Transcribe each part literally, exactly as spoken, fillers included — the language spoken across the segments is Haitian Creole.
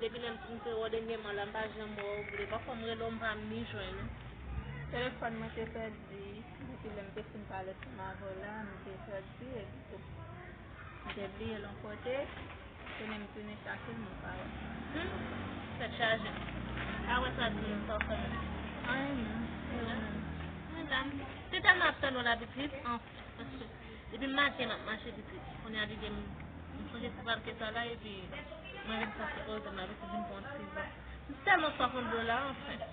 Depi lè m te wè w dènyèman la, m pa janm wè w vre. Pafwa m rele w, m pa ni jwenn ou. Telefòn mwen te pèdi. Depi lè m te fin pale ansanm avè w la, m te pèdi epi tou, m te bliye l yon kote. Tounen m tounen chache l, m pa wè. Hmm. Tèt chaje. A wè sa di m sa w fè menm. Anyen non. E ou menm? Medam, se tèlman ap tann w la pitit, anfen, paske depi maten m ap mache pitit. Kounye a li gen, m sonje ti pral ke sa la, epi mwen vin santi koze m la, pitit vin pran ti van. M tèlman swaf yon dlo la, anfen.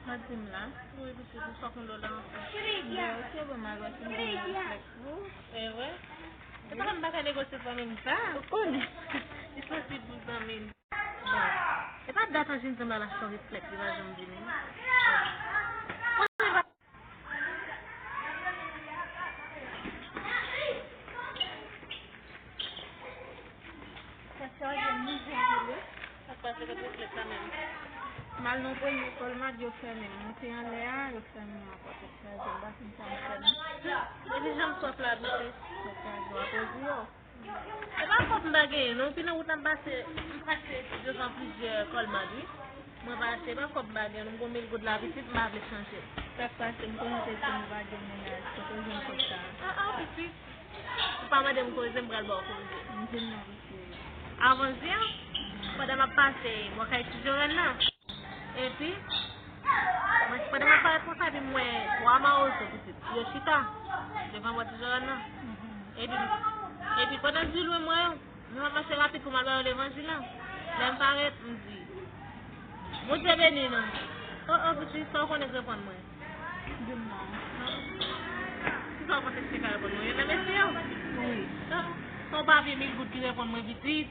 Santi m la. Wi, pitit, m swaf yon dlo la, anfen. Bon, ok, bon, m al wè si m gen yon reflèks pou ou. E vre? E pa m pa ka negosye fanmi m sa. Ou konnen. Li santi pou zanmi l. Bon. E pa dat anjinzanm la l achte yon reflèks, li pa janm vini. Tèt chaje, m vin vini. Sa k pase kot reflèks la menm? M al nan premye Colmart, yo fèmen m. Monte anlè a, yo fèmen m ankò. Tèt chaje, m pa konn sa m fè non. Epi jan m swaf la, pitit. Tèt chaje, w ap ozi yo. E pa fòt m pa genyen non, pi nan wout la m pase, m pase devan plizyè Colmart wi. Mwen pase, e pa fòt m pa genyen non, m gon mil goud la pitit, m pa vle chanje. Sa k pase, m konnen se si nou pa gen mennaj, kote w jwenn kòb sa a? Ah, ah, pitit. Ou pa mande m koze, m pral ba w koze. M vin non, pitit. Avan di a, pandan m ap pase bò kay ti Jorèn nan, epi, mwen, pandan m ap parèt konsa, epi m wè twa mawozo pitit. Yo chita devan bò ti Jorèn nan. Epi, epi pandan m di lwen mwen yo, m ap mache rapid pou m al ba yo levanjil la. Lè m parèt, m di, Bondye beni nou. Oh, oh, pitit, sa w konnen k reponn mwen? Di m non. Kisa w panse ki te ka reponn mwen? Youn nan mesye yo? Wi. Ah, se yon papye mil goud ki reponn mwen, pitit.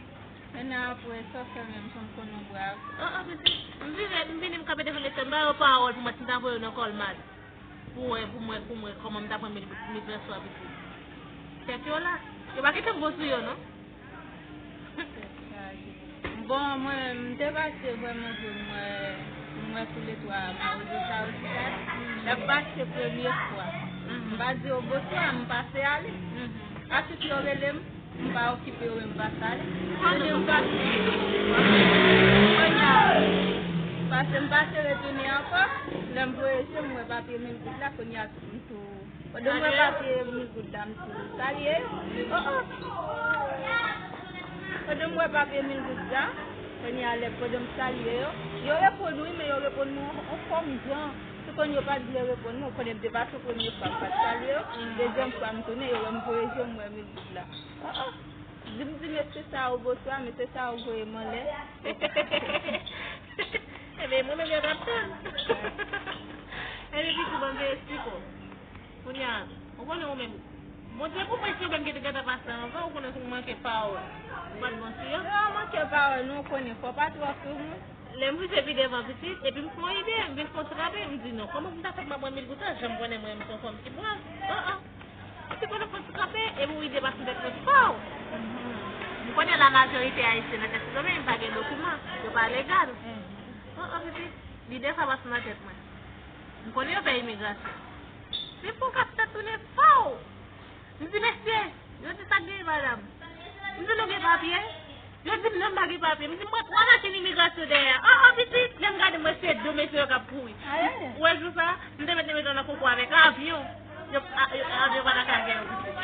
Ennen apre, sa w fè menm jan m konnen w brav? Ah, ah, pitit. M vire, m vini, m kanpe devan mesye, m ba yo pawòl pou mwen, si m ta voye yo nan Colmart. Pou wè, pou m wè, pou m wè kòman m ta pran mil goud pou migrasyon a pitit. Tèt yo la. Yo pa kite m bon sou yo, non. Bon, mwen menm, m te pase vrèman pou m wè, pou m wè pou le twa mawozo sa yo chita. Lè m pase premye fwa, m pa di yo bonswa, m pase ale. Ensuite, yo rele m, m pa okipe yo, m pase ale. Kounye a m pase, kounye a, pase m pase retounen ankò. Lè m voye je m, m wè papye mil goud la, kounye a tou, m tou Pandan m wè papye mil goud la, m tou salye yo. Oh, oh. Pandan m wè papye mil goud la, kounye a lè pandan m salye yo, yo reponn wi, men yo reponn mwen yon fòm jan. Se konn yo pa t vle reponn mwen, ou konnen m te pase premye fwa m pa t salye yo. Dezyèm fwa m tounen, yo wè m voye je m wè mil goud la. Oh, oh. Di m di mesye sa yo bonswa, mesye sa yo voye m anlè. Ebyen, mwen menm yo t ap tann. Ebyen, pitit, ban m te esplike w. Kounye a, ou konnen ou menm. Bondye pou mwen, si yo menm ki te gentan pase anvan, ou konnen si w manke pawòl. Ou pa t bon sou yo. Yo manke pawòl, nou konnen, fò pa twò sou moun. Lè m rive pi devan pitit, epi m fè yon ide, m vin fè yon ti kanpe, m di non, kòman pou m ta fè pou m ap pran mil goud sa, jan m konnen mwen, m se yon fanm ki brav. Oh, oh. Epi pandan m fè yon ti kanpe, epi yon ide pase nan tèt mwen, pow! M konnen la majorite ayisyen nan tèt Sendomeng pa gen dokiman, yo pa legal. Oh, oh, pitit, lide sa pase nan tèt mwen. M konnen yo fè imigrasyon. Se pou kap tèt tounen, pow! M di, mesye, yo di sa k genyen, madanm? M di, nou gen papye? Yo di m non, m pa gen papye. M di, m pran twa machin imigrasyon dèyè a. Oh, oh, pitit, lè m gade, m wè se de mesye yo k ap kouri. Ou wè jou sa, m te mèt leve nan koko avèk avyon. Yo, a, yo, avyon pa ta ka gen yo, pitit.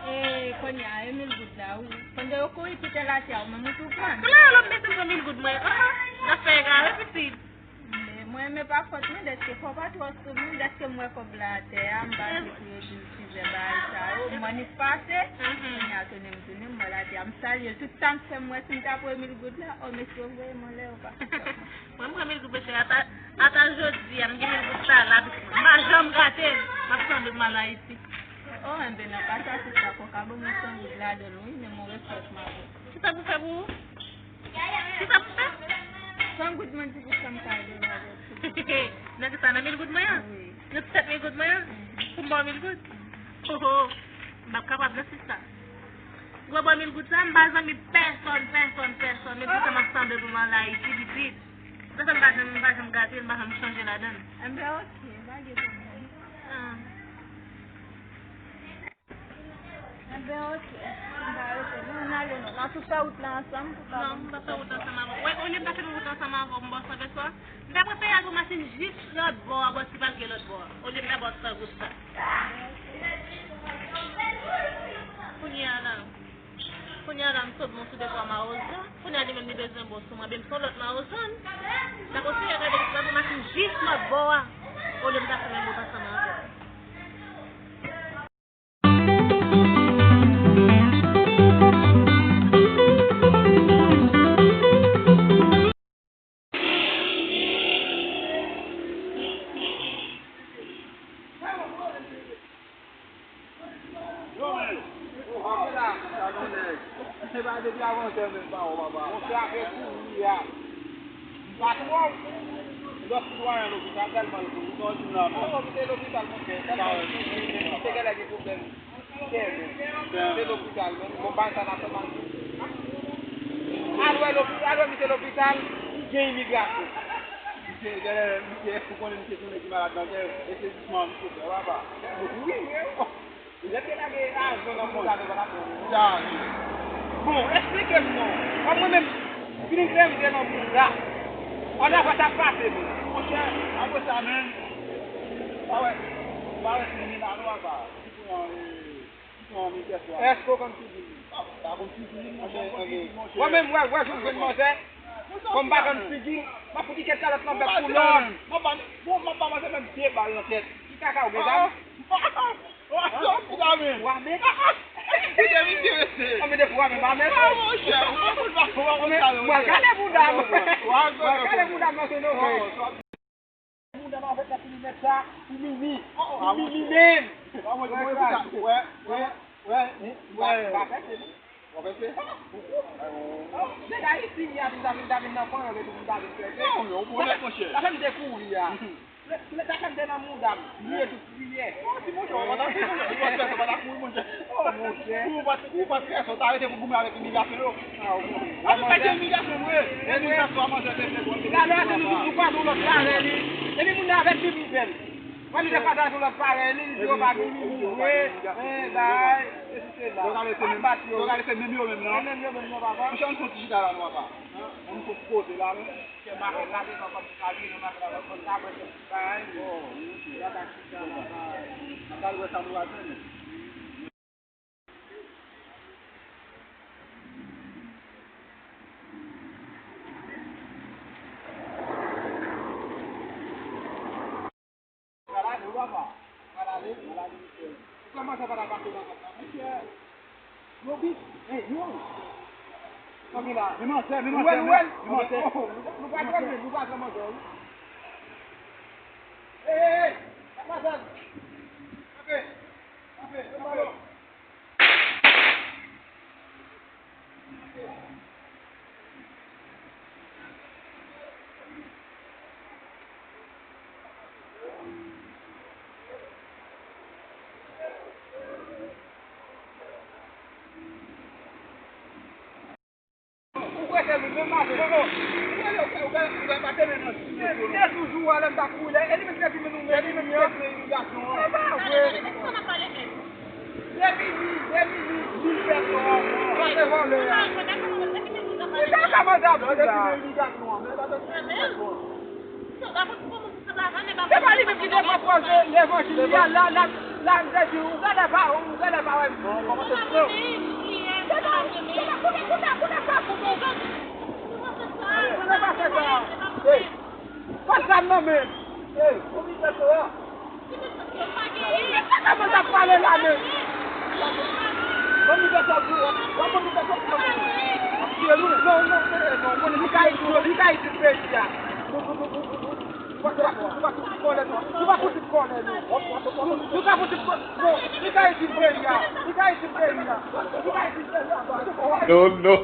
E, kounye a, e mil goud la, wi. Pandan yo kouri kite l atè a, ou menm ou tou pran. Klè, lòm mete m pran mil goud mwen. Oh, oh, n ap fè egare, pitit. Men mwen, men pa fòt mwen, dèske fò pa twò sou moun, dèske m wè kòb la atè a, m pa vle pou yo di m tizè bagay sa yo, m annik pase, kounye a tounen m tounen, m wè l atè a, m salye l, tout sa m fè, m wè si m ta pran mil goud la, o mesye, yo voye m anlè, yo pa fè sa. Mwen, m pran mil goud, mesye, ata, ata jodi a, m gen mil goud sa la, m pa janm gate l, m ap sanble m al Ayiti. O, enben, nan pa sa, sista, fò ka ban mwen san goud ladan l, wi, men m wè fòt m avè w. Kisa pou fè pou ou? Kisa pou fè? San goud mwen di pou sa m ka ede w avè l. Nan kisa? Nan mil goud mwen an? Wi. Nan sèt mil goud mwen an? Pou m ba w mil goud? Oho! M p ap kapab nan sista. Ou wè ba w mil goud sa, m pa zanmi pèsòn, pèsòn, pèsòn. Men pou sa m ap sanble pou m al Ayiti, pitit. Se sa m pa janm, m pa janm gate l, m pa janm chanje ladan l. Enben, oke, pa gen pwoblèm. Ah. Enben, oke. N ale non, n a tou fè wout la ansanm pou ka. Non, m pa fè wout ansanm avè w. Wè, olye m ta fè wout ansanm avè w, m ba w san peso a. M ta pran peyaj pou masin jis lòt bò a, bò ti palke lòt bò a. Olye m ta ba w san goud sa. Kounye a la. Kounye a la, m sot bon sou de twa mawozo. Kounye a li menm li bezwen bon sou mwen, ben m son lòt mawozo. M ta kontinye gade, m ta pran masin jis lòt bò a. Olye m ta fè menm wout ansanm avè w. Yo, men, oh, papa, sa non, nèg. Se pa depi avan sè menm pa wè, papa. Monchè, apre kouri a. M pa twò. Lòt sitwayen lopital tèlman l kouri. Sa w di m la, men? Oh, kite lopital, monchè. Tèlman l kouri, men. Te genlè gen pwoblèm. Kè, men. Se lopital, men. Bon, bagay sa n ap fè mal. Al wè lopi-, al wè misye lopital, li gen imigrasyon. Misye, genlè, misye, ou konnen misye se yon nèg ki malad nan kè, e sezisman misye fè, papa. Wi, wi. Lè te lage ajan nan bouda nou pa t ap pran. Bon, eksplike m non. Kòm mwen menm, fini krèm te nan bouda. An avan t ap pase menm. Monchè, apre sa menm, pa wè, pa wè si li la non apa. Ki pran, e, ki pran militè swa. Èske w konn figi li? Pa konn figi li, monchè, monchè. Mwen menm, wè, wè, jwenn manzè. Kòm m pa konn figi l, m ap fout li kèk kalòt nan bèk pou lòd. M ap ba, bon, m ap ba manzè menm de bal nan tèt. Ki kaka ou gen zam? Wa men. Ou te vin enterese. Anben de fwa men pa men. Ah, monchè, ou pa konn pa, ou pa konn sa, monchè. Mwen gade bouda m. Mwen gade bouda m nan se nove. Bouda m avèk la fini nèt sa, ou mimi. Ou mimi menm. Wè, wè, wè, wè. Nèg Ayiti, mi a vin, ta vin, ta vin nan kwen, yo vin, ta vin fè. Non, men ou bon nèg, monchè. Sa fè m te kouri a. Lè, lè, sa fè m te nan mouda m. Li ye tout kriye. Oh, ti monchè, ou pa ta kouri, monchè. Ou pa ta kouri, monchè. Oh, monchè. Ou pa, ou pa t fè sa, ou ta rete pou goumen avèk imigrasyon yo. Ah, ou konprann. Ou pa t fè imigrasyon, vre. Imigrasyon a manzè te fè. Talè a, se nou, nou pa nou lòt parèy li. Epi moun nan avèk Bib li fè l. Mwen li te pataje yon lòt parèy li, li di yo pa gen li, li vre, men bay, sesi sela. Yo ka lese menm, yo ka lese menm yo menm nan. Menm yo menm nan, papa. Monchè, ann fè yon ti chita la non, papa. Ann fè yon ti koze la non. Monchè, m ap gade nan kòm sa vire, m ap gade nan kòm sa vire, bay. Yo ka chita la, bay. N ap al wè sa nou pral fè menm. Pral ale, papa. Pral ale, pral ale, misye. Kòman sa pa ta pase nan kòb la, monchè? Yo bit, hey, yo. Kanpe la. Men manzè, men manzè, men manzè. Nou pa pran, nou pa pran manzè, wi. Hey, hey, hey. Sa pa sa. Kanpe. Kanpe, kanpe. Ou kwè se nou menm mache, non, non. Ou kwè, ou kwè, ou kwè, ou kwè pa te menm nan ti mesye, non. Se toujou a lè m t ap kouri la, e li menm ki te filme nou menm, li menm ki te filme imigrasyon an. Se pa vre. Depi li, depi li, li fè kò, pa se vòlè a. Li ta ka mande ap di la. Se pa li menm ki te pran pòz levanjil li a, la, la, la, m te di, ou genlè pa, ou genlè pa wè m. Se pa, se pa, koute, koute, koute sa pou mwen. Koute pa fè sa. Hey, pa zam nan men. Hey, ou vin fè sa. Kòman w ap pale la menm? Ban m fè sa pou ou. Ban m fè sa pou ou. Ap tiye nou. Non, non, non, non, non. Li ka itil, li ka itil peyi a. Nou pa, nou pa, nou pa fouti kòlè nou. Nou pa fouti kòlè nou. Nou, nou ka fouti kò-, non, li ka itil peyi a. Li ka itil peyi a. Li ka itil peyi a. Non, non.